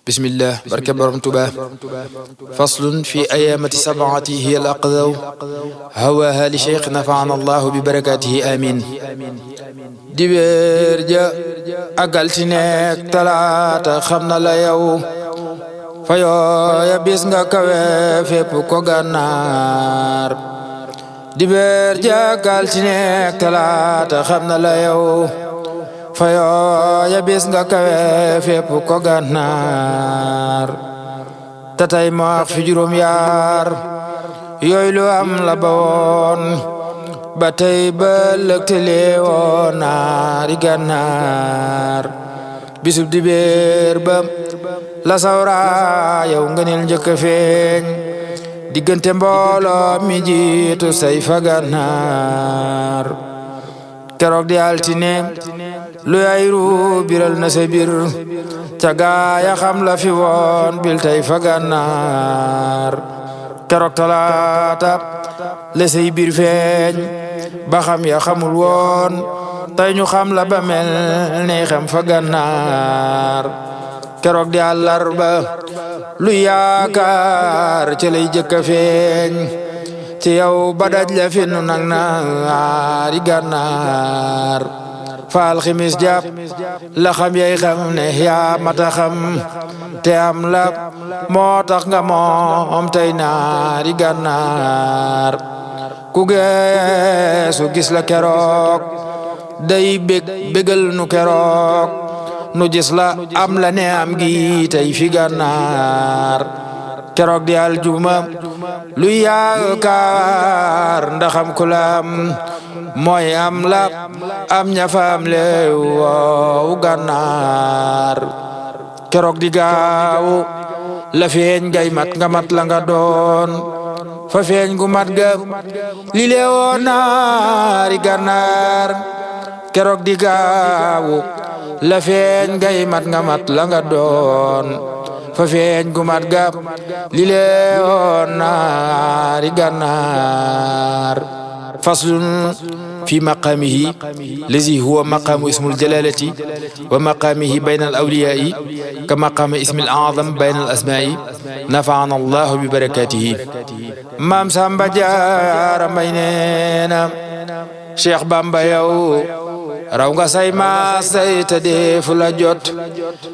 bismillah barke borom Tuuba faslun fi ayaamati sab'ati hiya al-aqdaw hawaha li cheikh nafa'ana allahu bi barakatihi amin dibéer ja ak altine talaata xam na la yow fa yooya bis nga kawe fépp ko gànnaar dibéer ja ak altine talaata xam na la yow fa yooya bis nga kawe fépp ko gànnaar te tey ma wax fi juróom yaar yooyu lu am la bawoon ba tey ba lëgtale woon naari gànnaar bisub dibéer ba la sawra yow nga nil njëkk a feeñ diggante mbooloo mi jiitu say fa gànnaar keroog di altine lu yayru biral na sa bir ca gaaya xam la fi woon bil tey fa gànnaar keroog talaata la say bir feeñ ba xam ya xamul woon tey ñu xam la ba mel ni xam fa gànnaar keroog di àllarba lu yaakaar ca lay jëkk a feeñ ci yow ba daj la fi nu nag naari gànnaar faal ximis jàpp la xam yay xam ne yaa mata xam te am la moo tax nga moom tey naari gànnaar ku geesu gis la keroog day bégal nu keroog nu gis la am la ne am gi tey fi gànnaar keroog di aljuma lu yaakaar ndaxam ku la am mooy am la am ñafaam le wow gànnaar keroog di gaaw la feeñ gay mat nga mat la nga doon fa feeñ gu mat ga li leewoon naari gànnaar keroog di gaaw la feeñ gay mat nga mat la nga doon fa feeñ gu mat ga li leewoon naari gànnaar faslun fi maqamihi lazi huwa maqamu ismul jalalati wa maqamihi bayna al awliyai ka maqami ismil a'zam bayna al asma'i nafa'ana allahu bi barakatihi maam Samba Jaara Mbay neena Cheikh Bamba yow raw nga say maas say te deefu la jot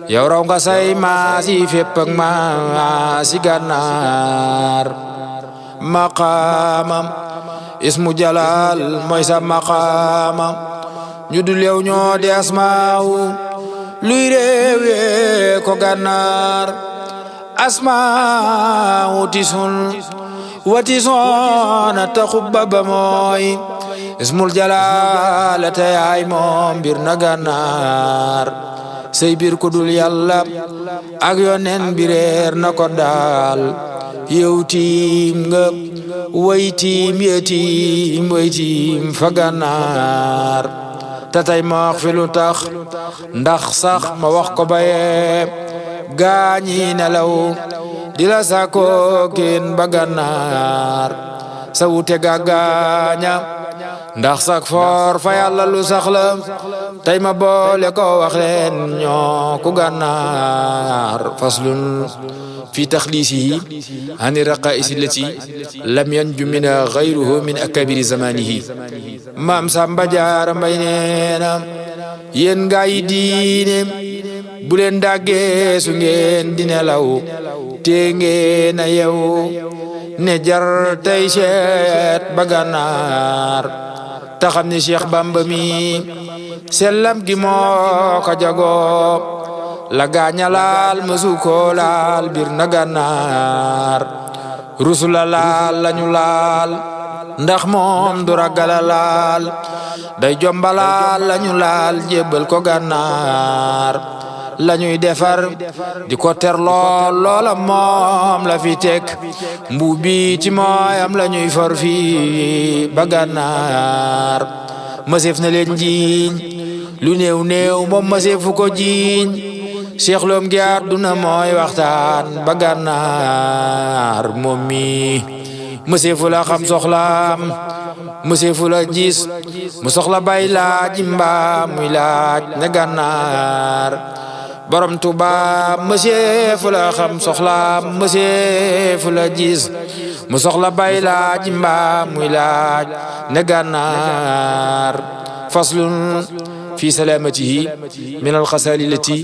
yow raw nga say maas yi fépp ak maas yi gànnaar maqaamam ismu jalal mooy sa maqaama ñu dul yow ñoo di asmaawu luy réewee ko gànnaar asmaawu tisun wa tisuuna taxubba ba mooy ismul jalal te yaay moom bir na gànnaar say bir ku dul yàlla ak yonen bireer na ko daal yow tiim nga way tiim yetiim way tiim fa gànnaar te tey ma wax fi lu tax ndax sax ma wax ko baye gaañi nelaw di la sako kin ba gànnaar sa wute ga gaaña ndax sak for fa yàlla lu sax la tey ma boole ko wax leen ñoo ku gànnaar faslun fi taxliisihi ani raqaa'isi lati lam yanju minha ghayruhu min akabiri zamanihi maam Samba Jaara Mbay neena yéen gaa yi diine bu leen dàggee su ngeen di nelaw te ngeen a yew ne jar tey seet ba gànnaar te xam ne Cheikh Bamba mi sellam gi moo ko jagoo la gaaña laal mësu ko laal bir na gànnaar rusula laal lañu laal ndax moom du ragala laal day jombalaal lañu laal jébbal ko gànnaar lañuy defar di ko ter lool loola moom la fi teg mbuubi ci mooyam lañuy for fii ba gànnaar mëseef na leen jiiñ lu néew néew moom mëseefu ko jiiñ Cheikh Loom gi àdduna mooy waxtaan ba gànnaar moom mi mëseefu la xam soxlaam mëseefu la gis mu soxla bay laaj mbaa muy laaj ne gànnaar borom Tuuba monsieur fu la xam soxla monsieur fu la gis mu soxla bay laaj mbaa muy laaj ne gànnaar faslun fi salamatihi min alxasali lati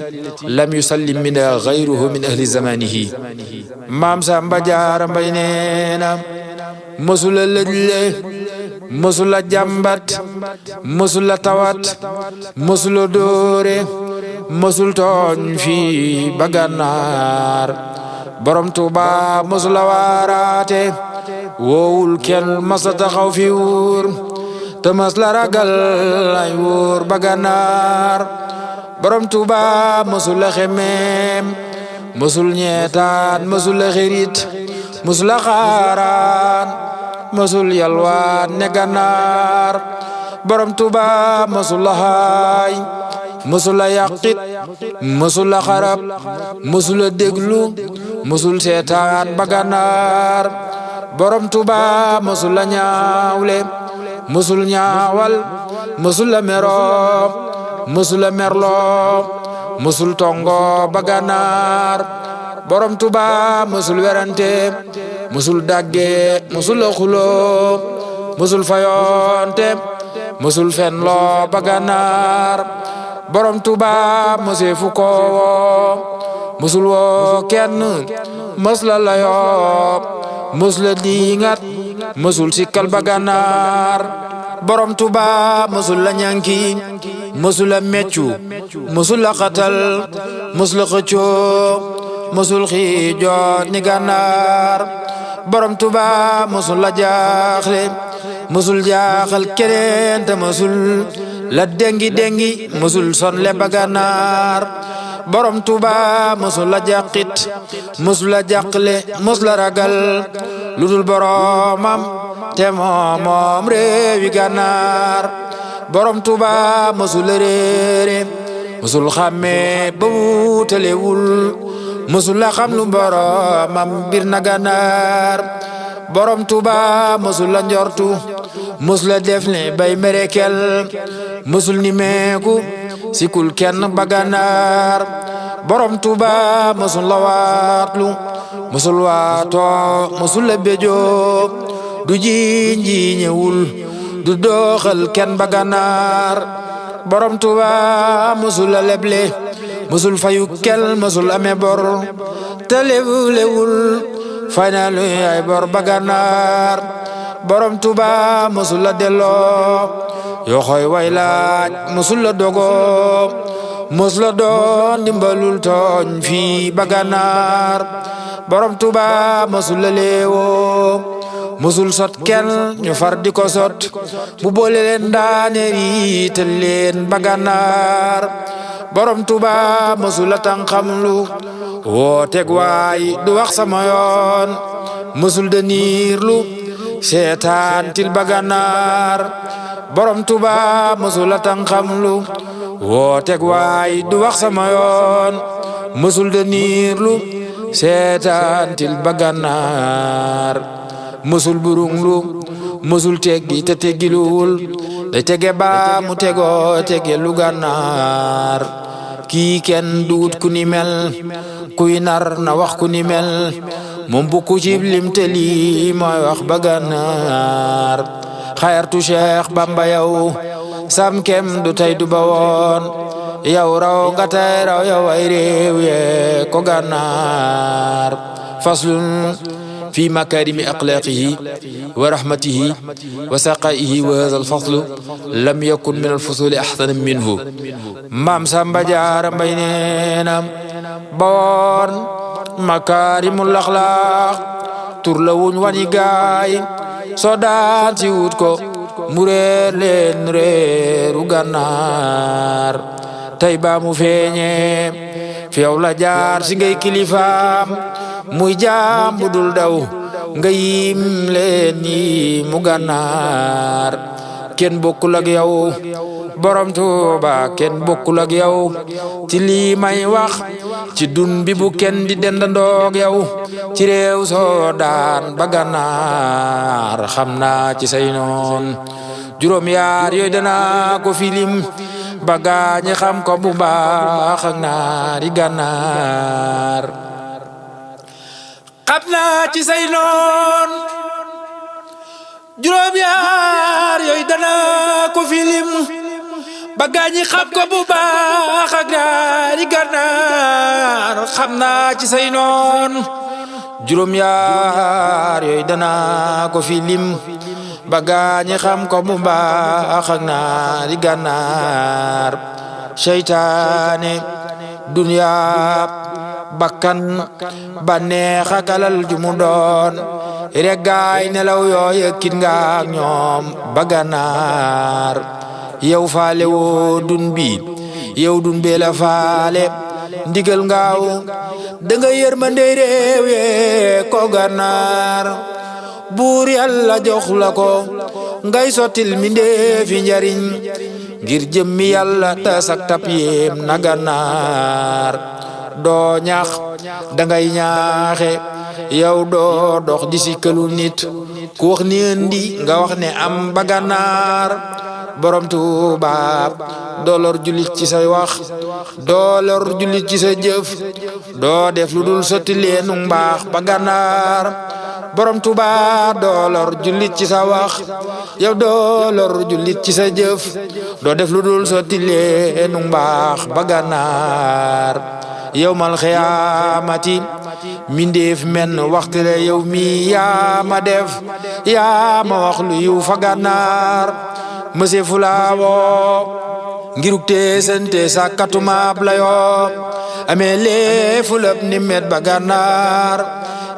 lam yusallim minha gayruhu min ahli zamanihi maam Samba Jaara Mbay neena mësula lëjle mësula jàmbat mësula tawat mësula dóore mësul tooñ fii ba gànnaar borom Tuuba mësula waaraate woowul kenn masa taxaw fi wuur te mas la ragal ay wuur ba gànnaar borom Tuuba mësula xemeem mësul ñeetaan mësula xerit mësula xaaraan mësul yalwaan ne gànnaar borom Tuuba mësula haay mësula yàqit mësula xarab mësula déglu mësul seetaan ba gànnaar borom Tuuba mësula ñaawle mësul ñaawal mësula meroo mësula merloo mësul tongo ba gànnaar borom Tuuba mësul werante mësul dagge mësula xuloo mësul fayonte mësul fenloo ba gànnaar borom Tuuba mësee fu ko woo mësul woo kenn mës la layoo mës la diingat mësul sikkal ba gànnaar borom Tuuba mësul la ñanki mësul la meccu mësul la xatal mësul la xëccoo mësul xiijoo ni gànnaar borom Tuuba mësul la jaaxle mësul jaaxal keneen te mësul la dengi mësul sonle ba gànnaar borom Tuuba mësul la jàqit mësul la jàqle mësul la ragal lu dul boromam te moom réewi gànnaar borom Tuuba mësul la réere mësul xàmmee ba wuutalewul mësul la xam lu boromam bir na gànnaar borom Tuuba mësul la njortu mësul la def ne bay merekel mësul ni meeku sikul kenn ba gànnaar borom Tuuba mësul la waatlu mësul waatoo mësul la béjoo du jiiñewul du dooxal kenn ba gànnaar borom Tuuba mësul la leble mësul fayu kel mësul amee bor te lewul fay na lu ay bor ba gànnaar borom Tuuba mësul la delloo yoo xooy way laaj mësul la dogoo mës la doon dimbalul tooñ fii ba gànnaar borom Tuuba mësul la leewoo mësul sot kenn ñu far di ko sot bu boole leen daaneer yi te leen ba gànnaar borom Tuuba mësul la tànqamlu woo teg waay du wax sama yoon mësul de niirlu seetaan til ba gànnaar borom Tuuba mësul la tànqamlu woo teg waay du wax sama yoon mësul de niirlu seetaan til ba gànnaar mësul burunglu mësul teggi te teggiluwul day tege ba mu tegoo tege lu gànnaar kii kenn duut ku ni mel kuy nar na wax ku ni mel moom bu ku cib lim te lii mooy wax ba gànnaar xayartu Cheikh Bamba yow sam kem du tey du ba woon yow raw nga tey raw yow ay réew ye ko gànnaar faslun fi makarimi axlaaqihi wa rahmatihi wa saqaihi wa hadha alfaslu lam yakun min alfusuli ahsana minhu maam Samba Jaara Mbay neena bawoon makarimul axlaaq tur la wuñ wani gaay soo daan si wut ko mu réer leen réeru gànnaar tey ba mu feeñee fi yow la jaar si ngay kilifaam muy jaam bu dul daw nga yim leen yi mu gànnaar kenn bokkul ak yow borom Tuuba kenn bokkul ak yow ci lii may wax ci dun bi bu kenn di dendandoog yow ci réew soo daan ba gànnaar xam naa ci say noon juróom yaar yooyu danaa ko filim ba gaañi xam ko bu baax ak naari gànnaar. xam naa ci say noon juróom yaar yooyu dana ko filim ba gaañi xam ko bu baax ak naari gànnaar. xam naa ci say noon juróom yaar yooyu dana ko filim ba gaañi xam ko bu baax ak naari gànnaar. seytaane duniya bakkan bànneex ak alal ju mu doon rek gaay nelaw yooya kit nga ak ñoom ba gànnaar. yow faale woo dun bi yow dun bee la faale ndigal ngaaw da nga yërmande réew yee ko gànnaar. buur yàlla jox la ko ngay sottil mi ndeefi njariñ ngir jëmmi yàlla tasak tap yéem na gànnaar. doo ñaax dangay ñaaxe yow doo dox di si këlu nit ku wax ni indi nga wax ne am ba gànnaar. borom Tuuba doo lor jullit ci say wax doo lor jullit ci sa jëf doo def lu dul sotti leenu mbaax ba gànnaar. borom Tuuba doo lor jullit ci sa wax yow doo lor jullit ci sa jëf doo def lu dul sotti leenu mbaax ba gànnaar. yawmal xiyaamati mindeef men waxtu la yow mi yaa ma def yaa ma wax lu yiw fa gànnaar. monsieur Fulaawo ngiruk teesante sàkkatumaab la yoo amee lee fulab ni met ba gànnaar.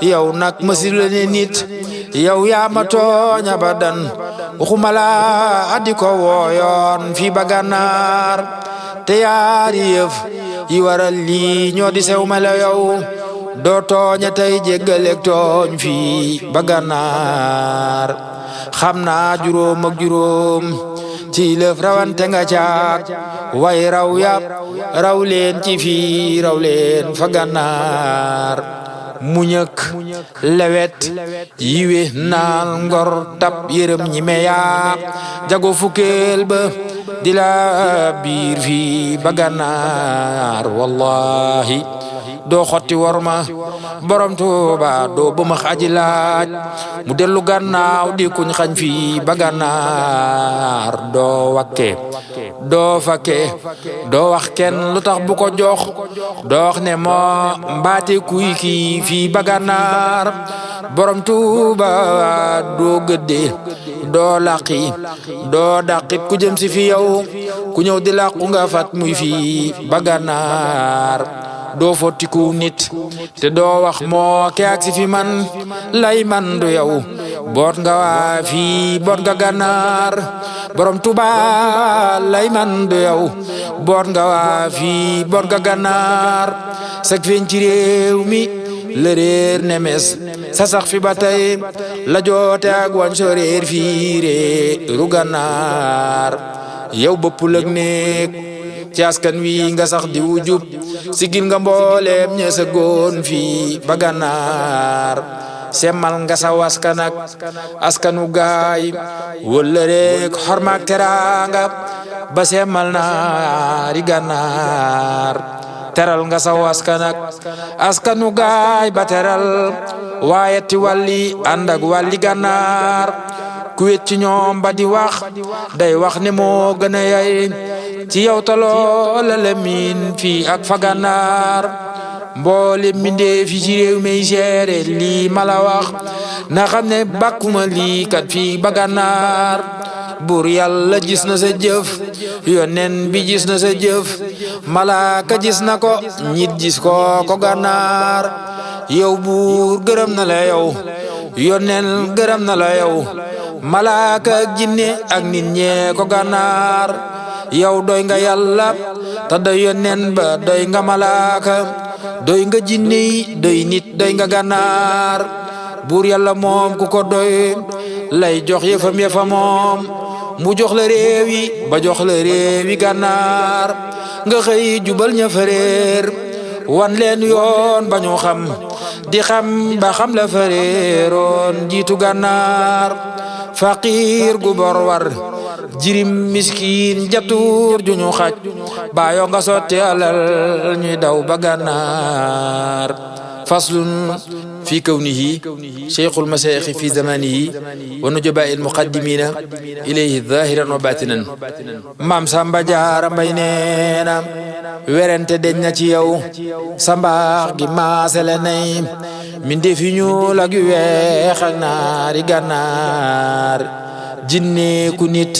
yow nag monsieur la ne nit yow yaa ma tooñ abadan waxumala addi ko wooyoon fii ba gànnaar. te yaari yëf yi waral lii ñoo di sew ma la yow doo tooña tey jéggaleeg tooñ fii ba gànnaar. xam naa juróom ak juróom ci lëf rawante nga caag way raw yàpp raw leen ci fii raw leen fa gànnaar. muñëk lewet yiwe naal ngor tab yërëm ñi meyaa jago fukkeel ba di la biir fii ba gànnaar. wallahi doo xotti worma borom Tuuba doo bëmax aji laaj mu dellu gannaaw di kuñ xañ fii ba gànnaar. doo wakke doo fakke doo wax kenn lu tax bu ko jox doo wax ne moo mbaate kuy kii fii ba gànnaar. borom Tuuba doo gëdde doo laqi doo daqit ku jëm si fi yow ku ñëw di làqu nga fat muy fii ba gànnaar. doo fottiku nit te doo wax moo ke ak si fi man lay man du yow boot nga waa fii boot nga gànnaar. borom Tuuba lay man du yow boot nga waa fii boot nga gànnaar. sak feeñ ci réew mi la réer nemes sa sax fi ba tey la joote ak wañ so réer fii réeru gànnaar. yow bëppul ak néeg ci askan wi nga sax di wujub sigil nga mbooleem ñe sa goon fii ba gànnaar. semmal nga sa waskan ak askanu gaay wala rek xormaak teraanga ba semmal naari gànnaar. teral nga sa waskan ak askanu gaay ba teral waaye ti wàlli ànd ak wàlli gànnaar. ku wet ci ñoom ba di wax day wax ne moo gën a yay ci yow taloo la lemin fii ak fa gànnaar. mboole mbindee fi ci réew mi seere lii ma la wax na xam ne bàkkuma lii kat fii ba gànnaar. buur yàlla gis na sa jëf yonen bi gis na sa jëf malaaka gis na ko ñit gis ko gànnaar. yow buur gërëm na la yow yonen gërëm na la yow malaaka ak jinne ak nit ñee ko gànnaar. yow doy nga yàlla te doy yonen ba doy nga malaaka doy nga jinne yi doy nit doy nga gànnaar. buur yàlla moom ku ko doy lay jox yëfam moom mu jox la réew yi ba jox la réew yi gànnaar. nga xëy jubal ña fa réer wan leen yoon ba ñu xam di xam ba xam la fa réeroon jiitu gànnaar. faqiir gu bor war jirim miskin jatuur juñu xaj baayo nga sotti alal ñuy daw ba gànnaar faslun fi kawnihi cheikhul masayixi fi zamanihi wa nujabaa il muqaddimina ilayhi zahiran wa batinan maam Samba Jaara Mbay neena werante deñ na ci yow sambaax gi maasele nay mbindeef yu ñuul ak yu weex ak naari gànnaar jinne ku nit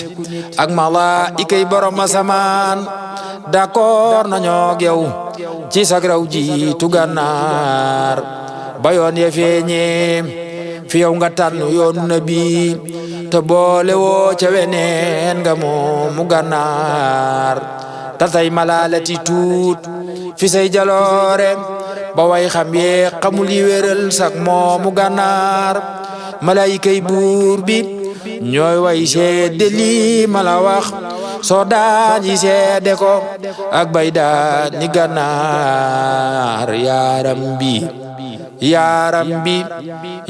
ak malaayika yi borom asamaan d'accord nañoo ak yow ci sagraw jiitu gànnaar ba yoon ya feeñee fi yow nga tànn yoonu nabi te boole woo ca weneen nga moomu gànnaar ta tay malalati tuut fi say jaloore ba way xam yee xamul yi wéral sak moomu gànnaar malaayika yi buur bi ñooy way seede lii ma la wax soo daan yi seede ko ak bay daan ni gànnaar yaaram bi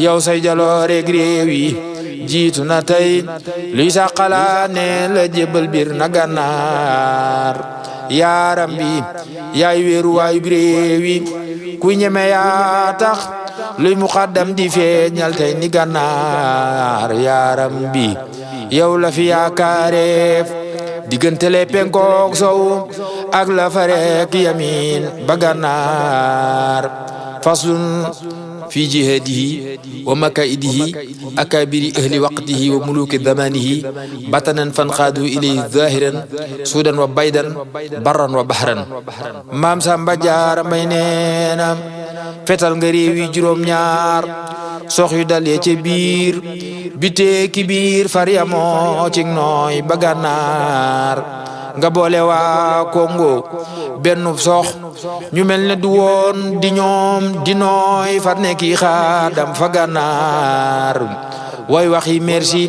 yow say jaloore réew yi jiitu na tey luy saqala ne la jébal bir na gànnaar yaaram bi yaay wéeru waayu réew yi ku ñeme yaa tax luy muqaddam di feeñal tey ni gànnaar yaaram bi yow la fi yaakaareef diggante le penkook sow ak la farek yamin ba gànnaar faslun fi jihadihi wa makaidihi akabiri ahli waqtihi wa muluki zamanihi batanan fanqaadu ilayhi zahiran suudan wa baydan barran wa bahran maam Samba Jaara Mbay neena fetal nga réew yi juróom ñaar sox yu dal ye ci biir bitee ki biir far yamoo ci nooy ba gànnaar nga boole waa Congo benn sox ñu mel ne du woon di ñoom di nooy far ne kii xaadam fa gànnaar way waxi merci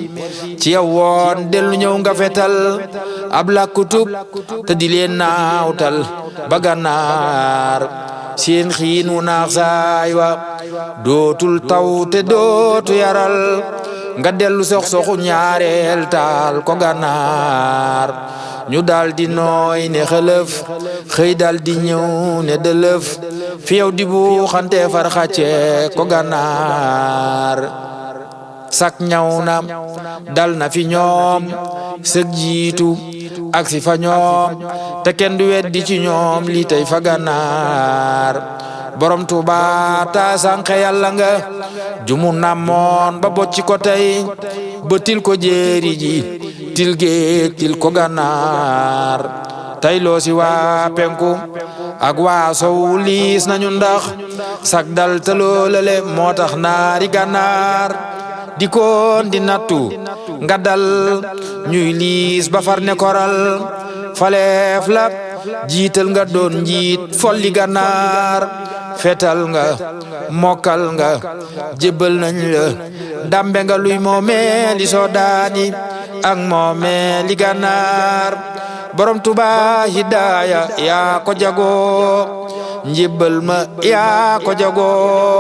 ci yow woon dellu ñëw nga fetal ab lakkutub te di leen naawtal ba gànnaar seen xiin wu naax saay wa dootul taw te dootu yaral nga dellu sox-soxu ñaareel taal ko gànnaar ñu dal di nooy ne xëlëf xëy dal di ñëw ne dëlëf fi yow di bu xante far xàcce ko gànnaar sak ñaw na dal na fi ñoom sëg jiitu ak si fa ñoom te kenn du weddi ci ñoom lii tey fa gànnaar borom Tuuba ta sànq yàlla nga jumu namoon ba bocci ko tey ba til ko jéeri ji til géej til ko gànnaar tey loo si waa penku ak waa sow liis nañu ndax sak dal te loolale moo tax naari gànnaar di koon di nattu nga dal ñuy liis ba far ne koral faleef la jiital nga doon njiit folli gànnaar fetal nga mokkal nga jébbal nañ la dambe nga luy moomeeli soodaani ak moomeeli gànnaar borom Tuuba hidaaya yaa ko jagoo njébbal ma yaa ko jagoo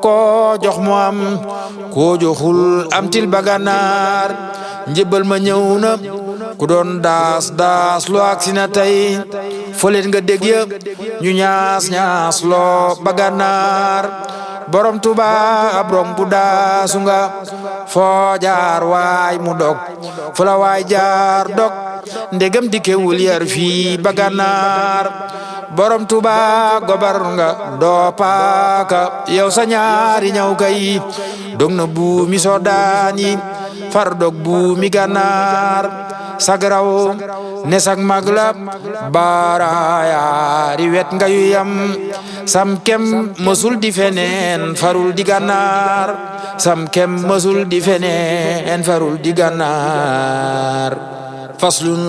koo jox mu am koo joxul am til ba gànnaar njébbal ma ñëw na ku doon daas loo agsi na tey foleen nga dégg ya ñu ñaas loo ba gànnaar borom Tuuba ab rong bu daasu nga foo jaar waay mu dog fu la waay jaar dog ndegam dikkewul yar fii ba gànnaar borom Tuuba gobar nga doo paaka yow sa ñaari ñaw kay dog na buumi soodaan yi far dog buumi gànnaar sagraw ne sag mag la baarayaari wet nga yu yam sam kem mësul di feneen farul di gànnaar sam kem mësul di feneen farul di gànnaar faslun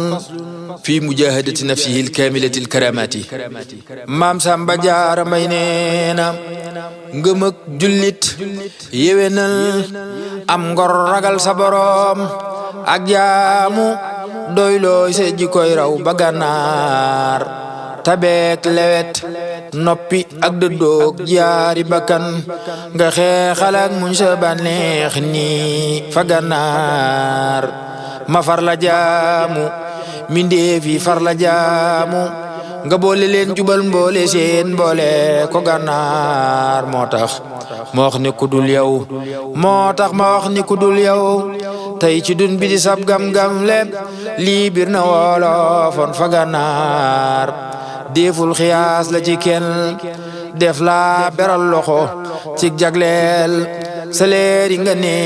fi mujahadati nafsihi alkamilati alkaramati maam Samba Jaara Mbay neena ngëm ak jullit yewenal am ngor ragal sa borom ak jaamu doy looy se jikoy raw ba gànnaar tabeek lewet noppi ak dëddoog jaari bakkan nga xeexal ak muñ sa bànneex ni fa gànnaar ma far la jaamu mindee fi far la jaamu nga boole leen jubal mboole seen boole ko gànnaar moo tax ma wax ni ku dul yow moo tax ma wax ni ku dul yow tey ci dun bi di sab gam-gam lépp lii bir na wolofon fa gànnaar deful xiyaas la ci kenn def la beral loxo ci jagleel sa leeri nga ne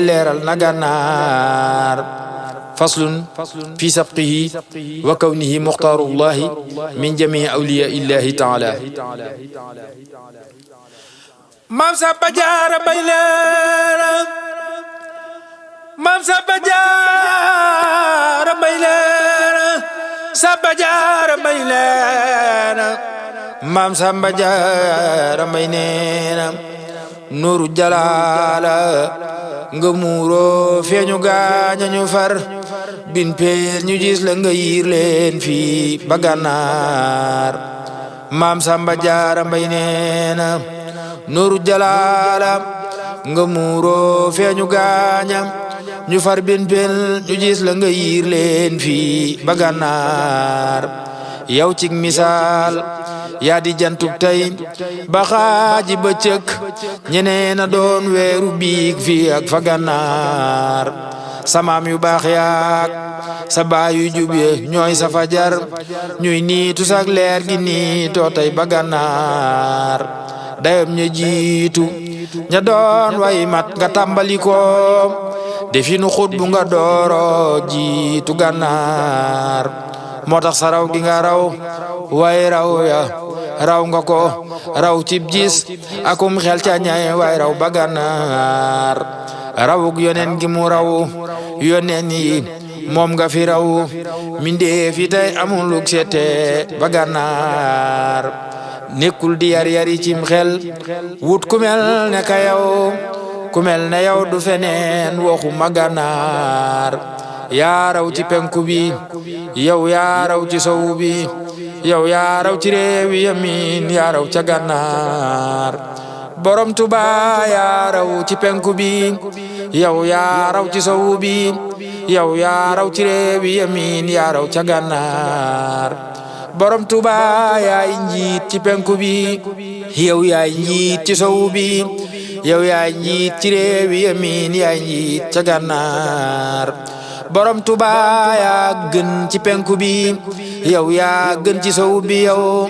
leeral na gànnaar faslun fi sabqihi wa kawnihi muxtaarullahi min jamii awliyaa illahi taala maam Samba Jaara Mbay leera maam Samba Jaara Mbay leera Samba Jaara Mbay leera maam Samba Jaara Mbay neena nuuru jalaala nga muuroo feeñu gaaña ñu far bin peer ñu gis la nga yiir leen fii ba gànnaar maam Samba Jaara Mbay neena nuuru jalaala nga muuroo feeñu gaaña ñu far bin peer ñu gis la nga yiir leen fii ba gànnaar yow cig misaal yaa di jantub tey ba xaaji bëccëg ñeneen a doon weeru biig fii ak fa gànnaar samaam yu baax yaak sa baay yu jub ye ñooy sa fajar ñuy niitu sak leer gi niitoo tey ba gànnaar dayam ña jiitu ña doon way mat nga tàmbali ko defi nu xut bu nga dooro jiitu gànnaar moo tax sa raw gi nga raw way raw ya raw nga ko raw cib gis akum xel ca ñay way raw ba gànnaar rawug yonen gi mu raw yonen yi moom nga fi raw mindee fi tey amul lug seete ba gànnaar nekkul di yar yari cim xel wut ku mel ne ka yow ku mel ne yow du feneen waxu ma gànnaar yaa raw ci penku bi yow yaa raw ci sowu bi yow yaa raw ci réewi yamin yaa raw ca gànnaar borom Tuba yaa raw ci penku bi yow yaa raw ci sowu bi yow yaa raw ci réewi yamin yaa raw ca gànnaar borom Tuba yaay njiit ci penku bi yow yaay njiit ci sowu bi yow yaay njiit ci réewi yamin yaay njiit ca gànnaar borom Tuba yaa gën ci penku bi yow yaa gën ci sowu bi yow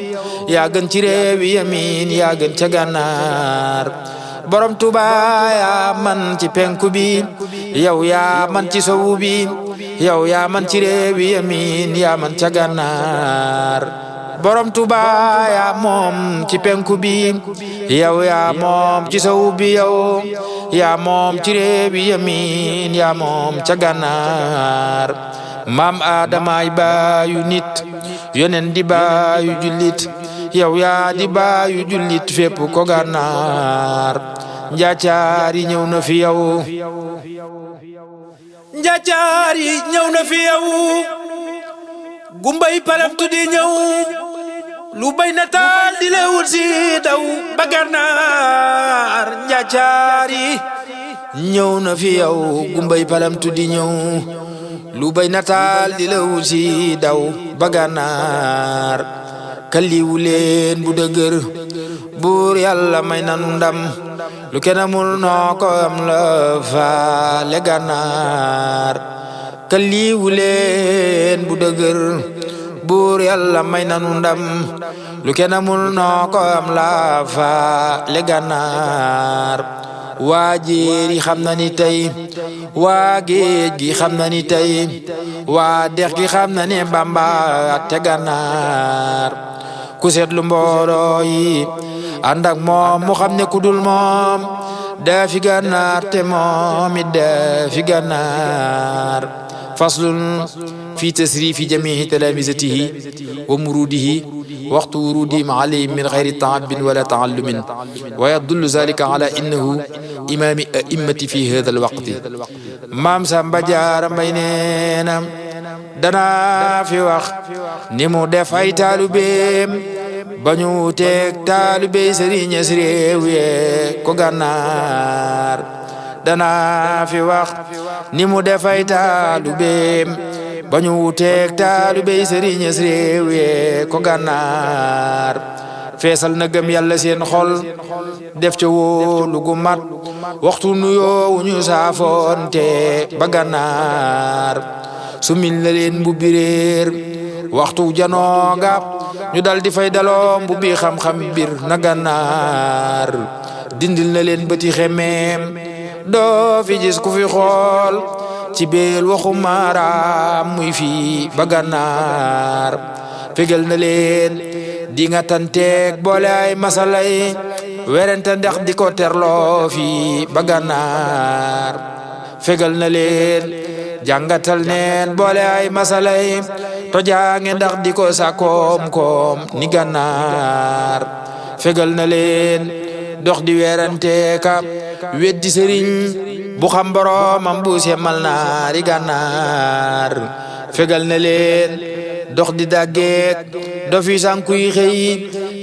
yaa gën ci réewi yamin yaa gën ca gànnaar borom Tuba yaa man ci penku bi yow yaa man ci sowu bi yow yaa man ci réewi yamin yaa man ca gànnaar borom Tuba yaa moom ci penku bi yow yaa moom ci sowu bi yow yaa moom ci réewi yamin yaa moom ca gànnaar maam Aadamaay baayu nit yonen di baayu jullit yow yaa di baayu jullit fépp ko gànnaar njaacaar yi ñëw na fi yow njaacaar yi ñëw na fi yow gumbay palam tuddi ñëw lu bay na taal di la wut si daw ba gànnaar njaacaar yi ñëw na fi yow gumbay palam tuddi ñëw lu bay na taal di la wut si daw ba gànnaar kaliwu leen bu dëgër buur yàlla may nanu ndam lu kenn amul noo ko am la faale gànnaar kaliwu leen bu dëgër buur yàlla may nanu ndam lu kenn amul noo ko am la faale gànnaar waa jéeri xam na ni tey waa géej gi xam na ni tey waa dex gi xam na ni Bamba te gànnaar ku seetlu mbooloo yi ànd ak moom mu xam ne ku dul moom daa fi gànnaar te moom it daa fi gànnaar faslun fi tasrifi jamihi talamizatihi wa murudihi waxtu wurudihim alayhim min xayri taabin wala taallumin wa yadullu zalika ala innahu imaami a'immati fi hada alwaqti maam Samba Jaara Mbay neena danaa fi wax ni mu def ay taalubeem bañu teeg taalubey sëriñ si réew yee ko gànnaar danaa fi wax ni mu defay taalubeem ba ñu wuteeg taalubey sëriñ réew yee ko gànnaar feesal na gëm yàlla seen xol def ca wóolu gu mat waxtu nuyoo wu ñu saafoonte ba gànnaar sumil na leen mbubbi réer waxtu janooga ñu dal di fay daloo mbubbi xam-xam bir na gànnaar dindil na leen bëti xemeem doo fi gis ku fi xool ci beel waxu maaraam muy fii ba gànnaar fegal na leen di nga tanteeg boole ay masalay werente ndax di ko terloo fii ba gànnaar fegal na leen jàngatal neen boole ay masalay tojaange ndax di ko sakoom-koom ni gànnaar fegal na leen dox di werante ka weddi sëriñ bu xam boroomam bu semal naari gànnaar fegal na leen dox di daggeek dofi sankuy xëy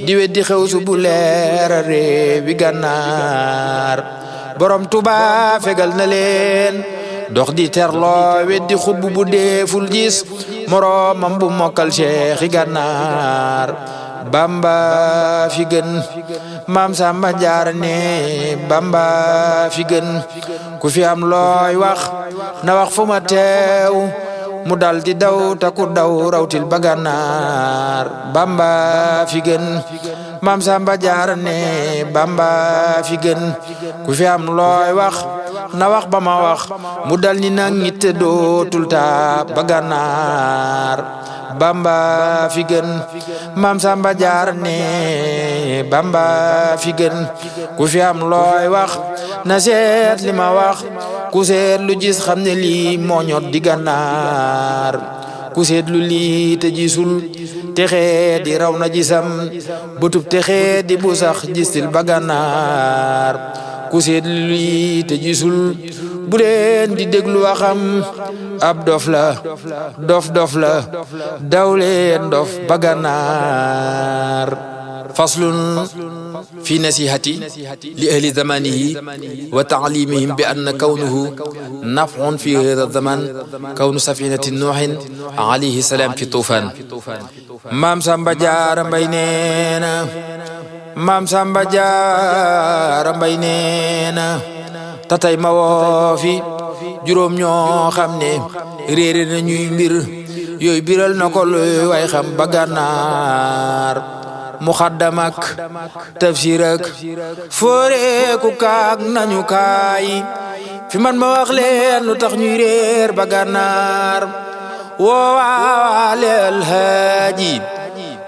di weddi xew su bu leera réewi gànnaar borom Tuuba fegal na leen dox di terloo weddi xubb bu deeful gis moroomam bu mokkal Seexi gànnaar Bamba fi gën Maam Samba Jaara ne Bamba fi gën ku fi am looy wax na wax fu ma teew mu dal di daw taku daw rawtil ba gànnaar Bamba fi gën Maam Samba Jaara ne Bamba fi gën ku fi am looy wax na wax ba ma wax mu dal ni nag nit dootul ta ba gànnaar Bamba fi gën Maam Samba Jaara ne Bamba fi gën ku fi am looy wax na seet li ma wax ku seet lu gis xam ne lii moo ñot di gànnaar ku seet lu lii te gisul texe di raw na gisam bëtub texe di bu sax gistil ba gànnaar ku seet lu lii te gisul bu leen di déglu waxam ab dof la dof la daw leen dof ba gànnaar faslun fi nasihati li ahli zamanihi wa ta'limihim bi anna kawnuhu naf'un fi hadha zaman kawnu safinati nuuhin alayhi salam fi tufan Maam Samba Jaara Mbay neena Maam Samba Jaara Mbay neena tatay ma woo fi juróom ñoo xam ne réere na ñuy mbir yooyu biral na ko luy way xam ba gànnaar muxaddam ak tafsir ak foore ku kaak nañu kaay fi man ma wax leen lu tax ñuy réer ba gànnaar woowaale alhaaji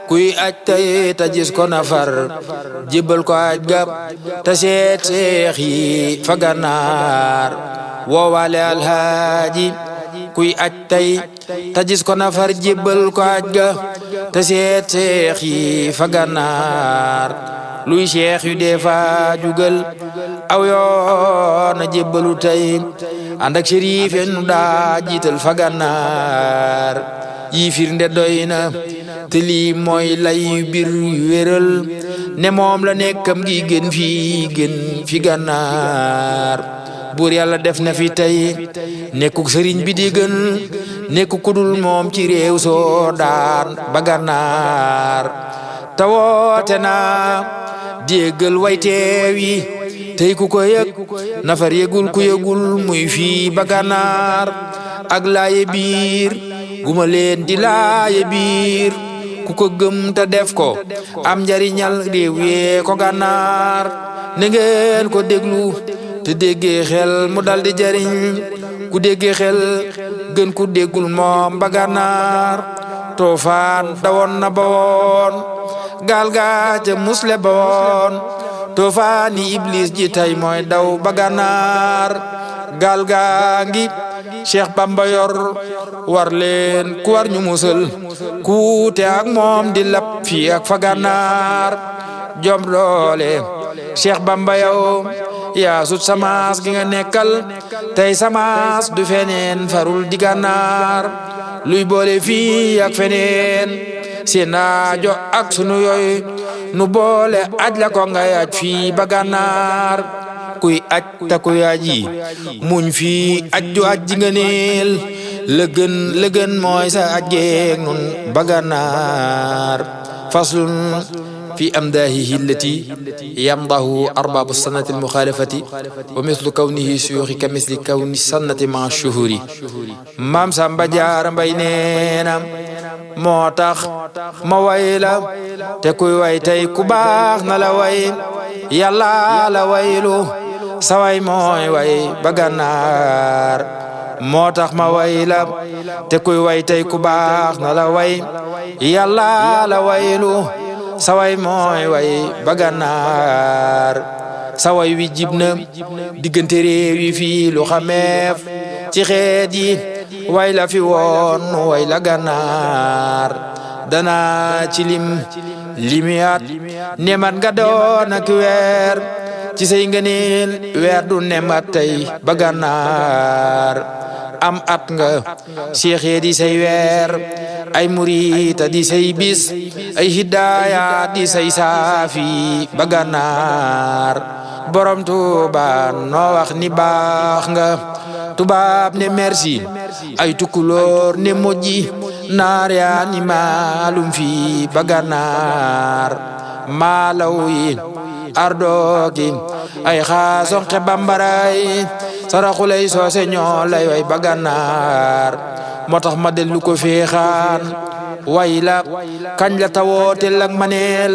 kuy aj tay ta gis ko nafar jébbal ko aj gab ta seet seex yi fa gànnaar woowaale alhaaji kuy aj tay ta gis ko nafar jébbal ko aj ga ta seet seex yi fa gànnaar luy seex yu dee fa jugal aw yoon na jébbalu tay ànd ak sëriif nu daa jiital fa gànnaar yi firnde doy na te lii mooy lay bir yu wéral ne moom la nekkam gi gën fi gànnaar buur yàlla def na fi tey nekkuk sëriñ bi di gën nekku kudul moom ci réew soo daan ba gànnaar te woote naa déggal way teew yi tey ku ko yëg nafar yëgul ku yëgul muy fii ba gànnaar ak laaye biir guma leen di laaye biir ku ko gëm te def ko am njariñal réew yee ko gànnaar ne ngeen ko déglu te déggee xel mu dal di jariñ ku déggee xel gën ku déggul moom ba gànnaar toofaan dawoon na ba woon gaal gaa ca musle ba woon toofaani iblis ji tay mooy daw ba gànnaar gaal gaa ngi Cheikh Bamba yor war leen ku war ñu musal kuute ak moom di lap fii ak fa gànnaar jom doole Cheikh Bamba yow yaa sut samaas gi nga nekkal tey samaas du feneen farul di gànnaar luy boole fii ak feneen seen aajo ak sunu yooy nu boole aj la ko nga yaaj fii ba gànnaar kuy aj ta kuy aji muñ fii aj ju aj ji nga neel la gën mooy sa aj geeg nun ba Gànnaar faslun في أمداهه التي يمضه أرباب السنة المخالفة ومثل كونه شيوخ كمثل كون السنة مع الشهور مام سامبا جار بيننا موتاخ ما ويلا تكوي واي تاي كوباخ نلا واي يلا لا ويلو سواي موي واي بغنار موتاخ ما ويلا تكوي واي تاي كوباخ نلا واي يلا لا ويلو saway mooy way ba Gànnaar saway wi jib na diggante réew yi fii lu xameef ci xeet yi way la fi woon way la Gànnaar dana ci limiyaat nemat nga doon ak weer ci say ngëneel weer du nemat tey ba Gànnaar am at nga seexee di say weer ay murita di say bis ay hidaaya di say saafi ba Gànnaar borom Tuuba noo wax ni baax nga tubaab ne merci ay tukulóor ne moji naar yaa ni maalum fi ba Gànnaar maalaw yi ardooki ay xaasonke bambaray saraxulay soose ñoo lay way ba Gànnaar moo tax ma dellu ko feexaan way la kañ la tawootel ak maneel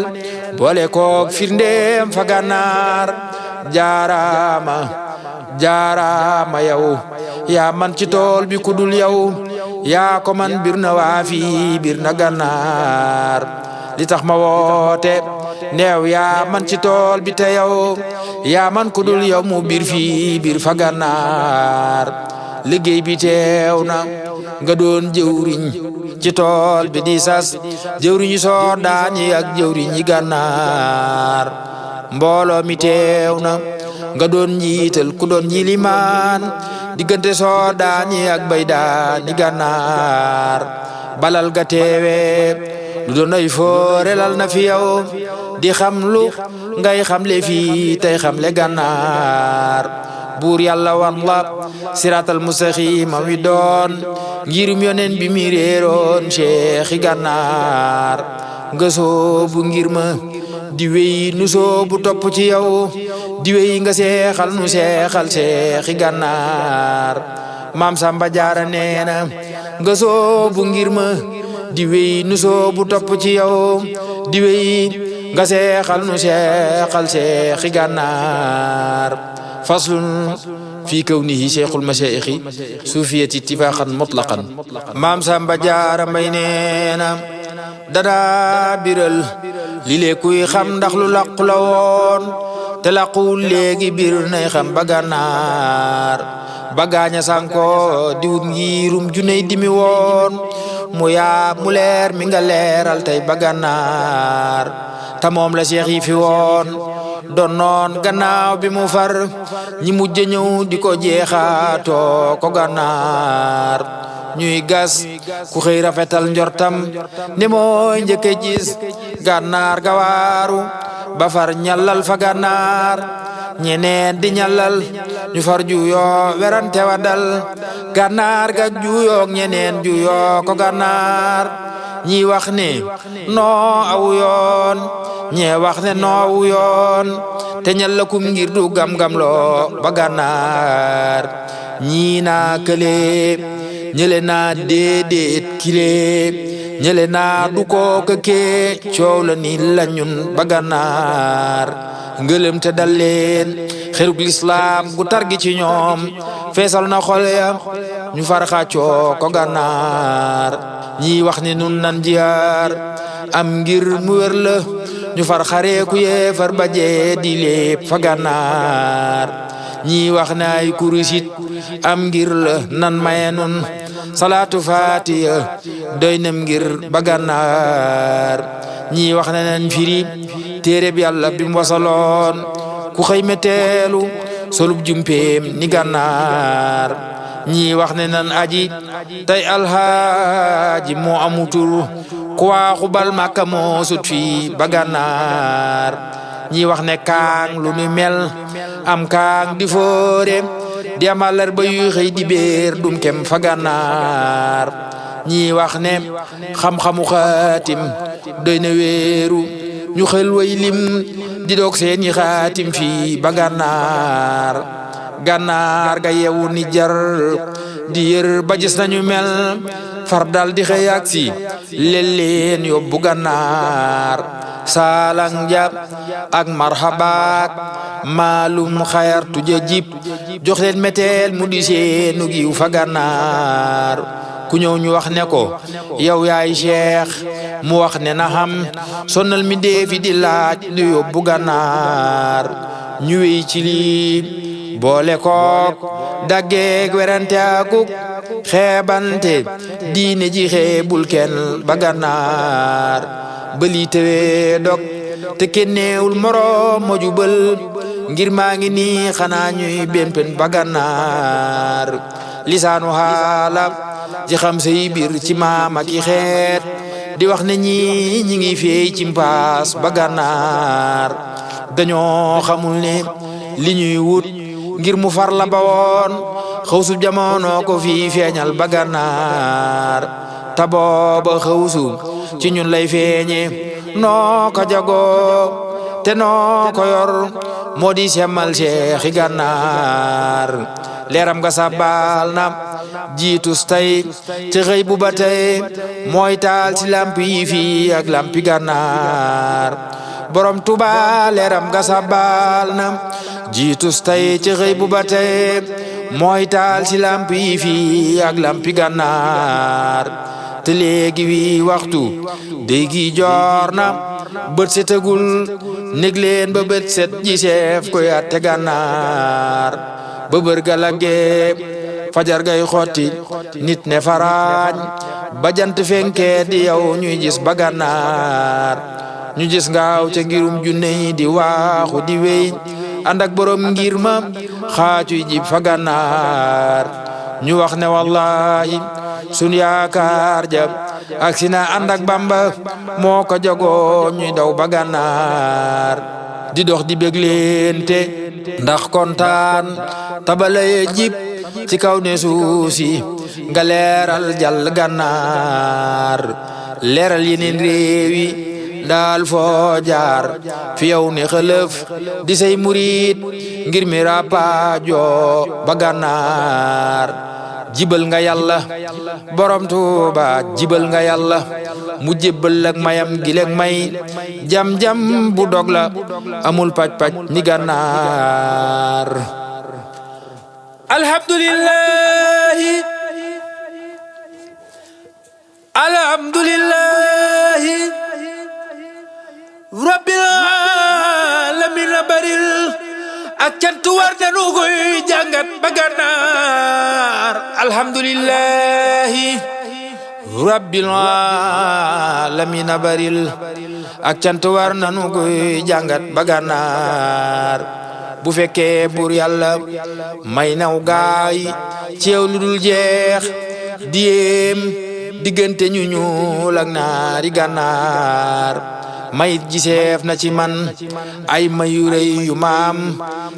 boole koog firndeem fa Gànnaar jaaraama yow yaa man ci tool bi kudul yow yaa ko man bir na waafi bir na Gànnaar li tax ma woote neew yaa man ci tool bi te yow yaa man kudul yow mu bir fii bir fa Gànnaar liggéey bi teew na nga doon jëwriñ ci tool bi di sas jëwriñu soodaan yi ak jëwriñi Gànnaar mbooloo mi teew na nga doon njiital ku doon ñilimaan diggante soodaan yi ak baydaan yi Gànnaar balal ga teewe lu doon ay foorelal na fi yow di xam lu ngay xamle fii tey xamle Gànnaar buur yàlla wan la siratal mustaqima wi doon ngirum yonen bi mi réeroon Cheikh Gànnaar nga soobu ngir ma di wéy nu soobu topp ci yow di wéy nga seexal nu seexal Cheikh Gànnaar maam Samba Jaara neena nga soobu ngir ma di wéy nu soobu topp ci yow di wéy nga seexal nu seexal Cheikh Gànnaar faslun fi kawnihi cheikhul mashaayixi suufiyati ittifaqan mutlaqan maam Samba Jaara Mbay neena dana biral li lee kuy xam ndax lu làqu la woon te làquwul léegi bir nay xam ba Gànnaar ba gaaña sanko diwut ngirum juney dimi woon mu yaa mu leer mi nga leeral tey ba Gànnaar ta moom la cheikh yi fi woon doon noon gannaaw bi mu far ñi mujj ñëw di ko jeexaatoo ko Gànnaar ñuy gas ku xëy rafetal njortam ne mooy njëkke gis Gànnaar gawaaru ba far ñallal fa Gànnaar ñeneen di ñallal ñu far juyoo werante wa dal Gànnaar ga juyoog ñeneen juyoo ko Gànnaar ñi wax ne noo aw yoon ñee wax ne noo aw yoon te ñallakum ngir du gam-gam loo ba Gànnaar ñii naa kële ñële naa déedéet kile ñële naa du ko kee coow la ni la ñun ba Gànnaar ngëlëm te dal leen xerug lislaam gu tar gi ci ñoom feesal na xol ya ñu far xàccoo ko Gànnaar ñii wax ni nun nan jiyaar am ngir mu wér la ñu far xaree ku yee far bajee di lépp fa Gànnaar ñii wax ne ay kurusit am ngir la nan maye nun salaatu faatiya doy nam ngir ba Gànnaar ñii wax ne nan firi téere bi Yàlla bi mu wasaloon ku xëy meteelu solub jumpeem ni Gànnaar ñii wax ne nan aji tey alhaaji moo amutur ku waaxu bal Makka moo sut fii ba Gànnaar ñi wax ne kaang lu nu mel am kaang di foore di amalar ba yu xëy di béer dum kem fa gànnaar ñi wax ne xam-xamu xaatim doy na wéeru ñu xel way lim di doog seen ñi xaatim fii ba gànnaar gànnaar ga yewu ni jar di yër ba gis nañu mel far dal di xëy ak si leen yóbbu gànnaar saalang jab ak marhabaak maalum xayar tuje jib jox leen meteel mu di seenu giw fa gànnaar ku ñëw ñu wax ne ko yow yaay cheikh mu wax ne na xam sonnal mi deefi di laaj lu yóbbu gànnaar ñu wéy ci lii boole kook daggeeg werante akuk xeebante diine ji xeebul kenn ba gànnaar bëli tewee dog te kenneewul moroom ma jubal ngir maa ngi nii xanaa ñuy bempen ba gànnaar lisaanu xaala ji xam say biir ci maam ak i xeet di wax ne ñi ngi feey ci mbaas ba gànnaar dañoo xamul ne li ñuy wut ngir mu far la ba woon xawsu jamono ko fii feeñal ba gànnaar ta booba xawsu ci ñun lay feeñe noo ko jagoo te noo ko yor moo di semmal seexi gànnaar leeram nga sabal na jiitus tey ci xëy bu ba tey mooy taal ci lamp yi fii ak lampi gànnaar borom Tuuba leeram nga sabal na jiitus tey ci xëy bu ba tey mooy taal ci lamp yi fii ak lampi gànnaar te léegi wi waxtu déegi joor na bët setagul nég leen ba bët set ji seef ko yatte gànnaar ba bër galagee fajar gay xotti nit ne faraañ ba jant fenkee di yow ñuy gis ba gànnaar ñu gis ngaaw ca ngirum junne yi di waaxu di wéy ànd ak borom ngir ma xaacuy jib fa gànnaar ñu wax ne wallahi sun yaakaar ja ak si na ànd ak Bamba moo ko jagoo ñuy daw ba gànnaar di dox di bégleente ndax kontaan tabalaye jib ci kaw ne suusi nga leeral jàll gànnaar leeral yeneen réew yi daal foo jaar fi yow ne xëlëf di say murit ngir mi rapaajo ba gànnaar jibal nga yàlla borom Tuuba jibal nga yàlla mu jébbal ak mayam gilek may jam-jam bu dog la amul paj-paj ni gànnaar alhamdulillahi alhamdulillahi rabbil alamin baril ak cant war nanu koy jàngat ba gànnaar alhamdulillahi rabbil alamin baril ak cant war nanu koy jàngat ba gànnaar bu fekkee buur yàlla may naw gaay ci yow lu dul jeex diyem diggante ñu ñuul ak naari gànnaar mayit giseef na ci man ay mayu rëy yu maam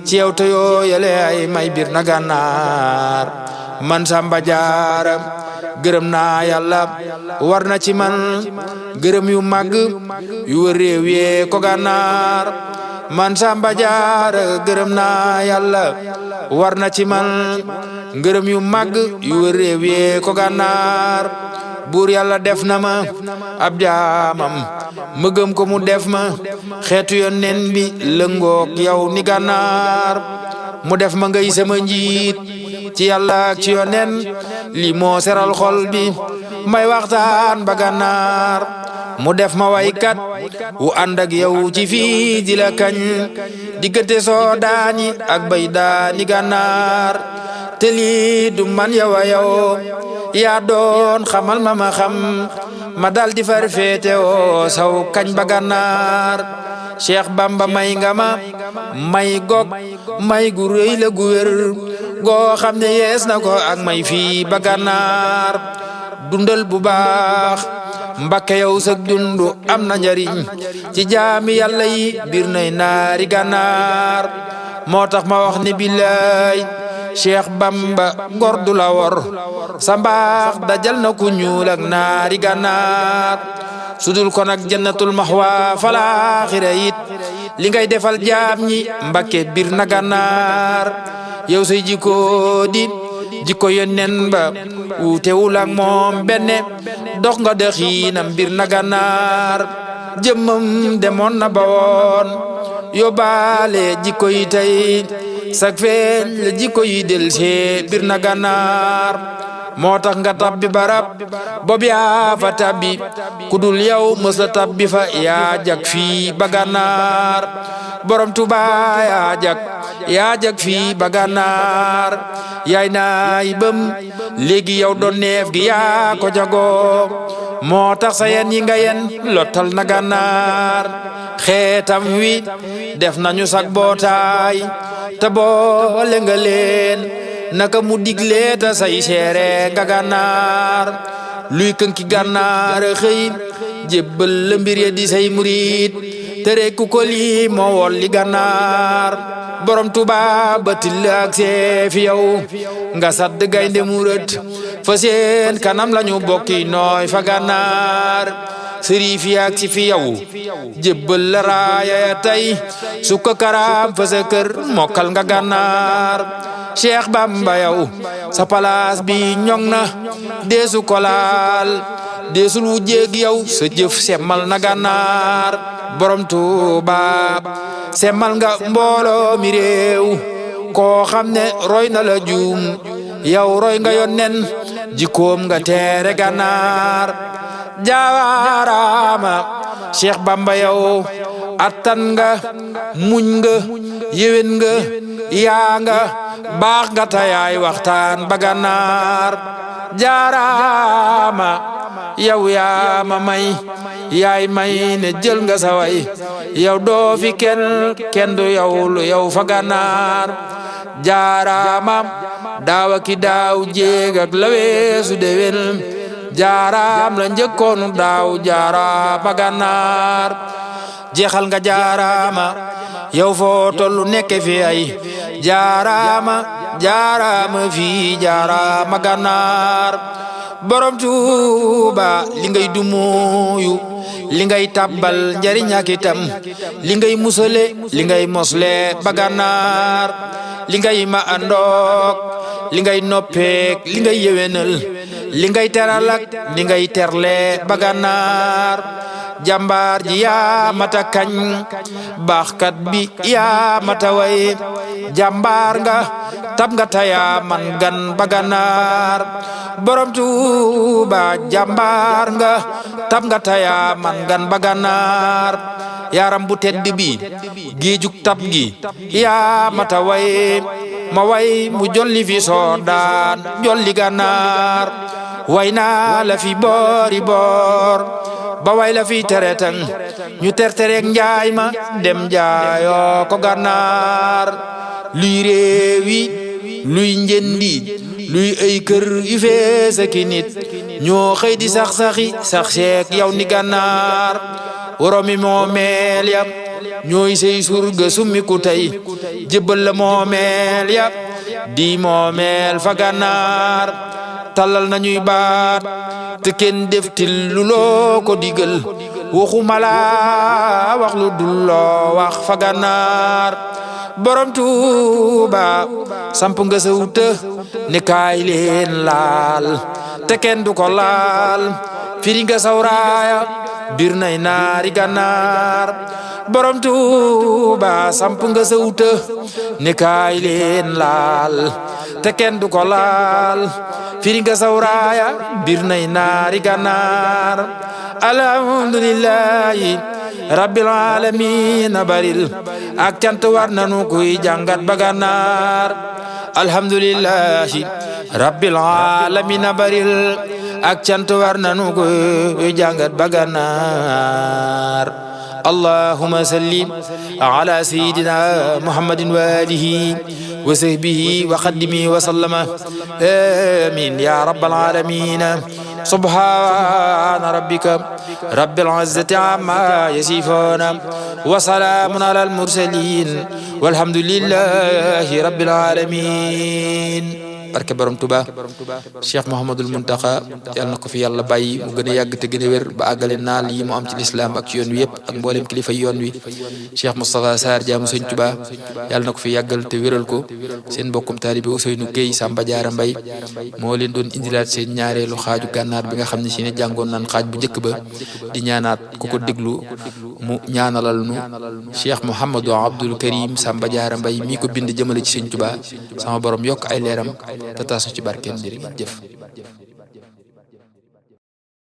ci yow te yoo yale ay may bir na gànnaar man Samba Jaara gërëm naa yàlla war na ci man gërëm yu màgg yu wër réew yee ko gànnaar man Samba Jaara gërëm naa yàlla war na ci man ngërëm yu màgg yu wër réew yee ko gànnaar buur yàlla def na ma ab jaamam ma gëm ko mu def ma xeetu yonent bi lëngoog yow ni gànnaar mu def ma ngay sama njiit ci yàlla ak ci yonent li moo seral xol bi may waxtaan ba gànnaar mu def ma waykat wu ànd ak yow ci fii di la kañ diggante soo daani ak bay daani gànnaar te lii du man yow a yow yaa doon xamal ma xam ma dal di far féete woo saw kañ ba gànnaar Cheikh Bamba may nga ma may gog may gu rëy la gu wér goo xam ne yees na ko ak may fii ba gànnaar dundal bu baax Mbakke yow sag dundu am na njariñ ci jaami yàlla yi biir nay naari gànnaar moo tax ma wax ni billaay Cheikh Bamba gor du la wor sa mbaax dajal na ku ñuul ak naari gànnaar sudul ko nag jannatul maxwa falaaxira it li ngay defal jaam ñi Mbakke biir na gànnaar yow say jikko di jikko yonnen ba wuutewul ak moom benne dox nga dëxiinam biir na gànnaar jëmmam demoon na ba woon yóbbaale jikko yi tey sak feeñ la jikko yi delsee biir na gànnaar moo tax nga tabbi barab bob yaa fa tabbi ku dul yow mës la tabbi fa yaa jag fii ba gànnaar borom Tuuba yaa jag fii ba gànnaar yaay naay bëm léegi yow doon neef gi yaa ko jagoo moo tax sa yen yi nga yen lottal na gànnaar xeetam wi def nañu sak bootaay te boole nga leen naka mu diglee ta say seere nga gànnaar luy kënki gànnaar xëy jébbal la mbir ya di say murit tere ku ko lii moo wol li gànnaar borom Tuuba batil ak seefi yow nga sadd gaynde mu rët fa seen kanam lañu bokki nooy fa gànnaar sëriif yaak si fi yow jébbal la raaya ya tey su ko karaam fa sa kër mokkal nga gànnaar Cheikh Bamba yow sa palaas bi ñoŋ na deesu ko laal deesul wu jéeg yow sa jëf semmal na gànnaar borom Tuuba semmal nga mbooloo mi réew koo xam ne roy na la juum yow roy nga yonnen jikkoom nga teere gànnaar jaaraama Cheikh Bamba yow attan nga muñ nga yéwén nga yaa nga baax nga tayaay waxtaan ba gànnaar jaaraama yow yaa ma may yaay may ne jël nga sa way yow doo fi kenn du yow lu yow fa gànnaar jaaraama daawa ki daaw jéeg ak la weesu déwén jaaraam la njëkkoonu daaw jaaraama gànnaar jeexal nga jaaraama yow foo tollu nekke fi ay jaaraama fii jaaraama gànnaar borom Tuuba li ngay dumooyu li ngay tabbal njariñ ak itam li ngay musale li ngay mosle ba gànnaar li ngay ma andook li ngay noppeek li ngay yewenal li ngay teralak li ngay terle ba gànnaar jàmbaar ji yaa mata kañ baaxkat bi yaa mata way jàmbaar nga tab nga taya man gan ba gànnaar borom Tuuba jàmbaar nga tab nga taya man gan ba gànnaar yaram bu tedd bi géejug tab gi yaa mata way ma way mu jolli fi soodaan jolli gànnaar way naa la fi boori boor ba way la fi teretang ñu tertereek njaay ma dem jaayoo ko gànnaar luy réewi luy njëndi luy ay kër yu fees ki nit ñoo xëy di sax-saxi sax seek yow ni gànnaar woromi moomeel ya ñooy say surga summi ku tey jébbal la moomeel ya di moomeel fa gànnaar tallal nañuy baat te kenn deftil lu loo ko digal waxuma la wax lu dul loo wax fa gànnaar borom Tuuba samp nga sa wuta ne kaay leen laal te kenn du ko laal firi nga sawraaya bir nay naari gànnaar borom Tuuba samp nga sa wuta ne kaay leen laal te kenn du ko laal firi nga sawraaya bir nay naari gànnaar alhamdulillahi rabbil alamin baril ak cant war nanu kuy jàngat ba gànnaar alhamdulillahi rabbil alamin baril ak cant war nanu kuy jàngat ba gànnaar allahumma salli ala sayyidina muhammadin wa alihi wa sahbihi wa xaddimihi wa sallama amin ya rabbal alamin subhana rabbika rabbil izzati amma yasifun wa salamun ala al mursalin walhamdulillahi rabbil alamin. barke borom Tuba Cheikh Mouhamadul Muntaxa yàlla na ko fi yàlla bàyyi mu gën a yàgg te gën a wér ba àggale naal yi mu am ci lislaam ak ci yoon wi yëpp ak mboolem kilifa yoon wi. Cheikh Moustapha Sarr jaamu Sëñ Tuba yàlla na ko fi yàggal te wéral ko. seen mbokkum taalibe Ousseynou Gueye Samba Diarra Mbaye moo leen doon indilaat seen ñaareelu xaaju gànnaar bi nga xam ne si ne jàngoon naan xaaj bu njëkk ba di ñaanaat ku ko déglu mu ñaanalal nu Cheikh Mouhamadou Abdoul Karim Samba Diarra Mbaye mii ko bind jëmale ci Sëñ Tuba sama borom yokk ay leeram te taasu ci barkeem jërë ngeen jëf.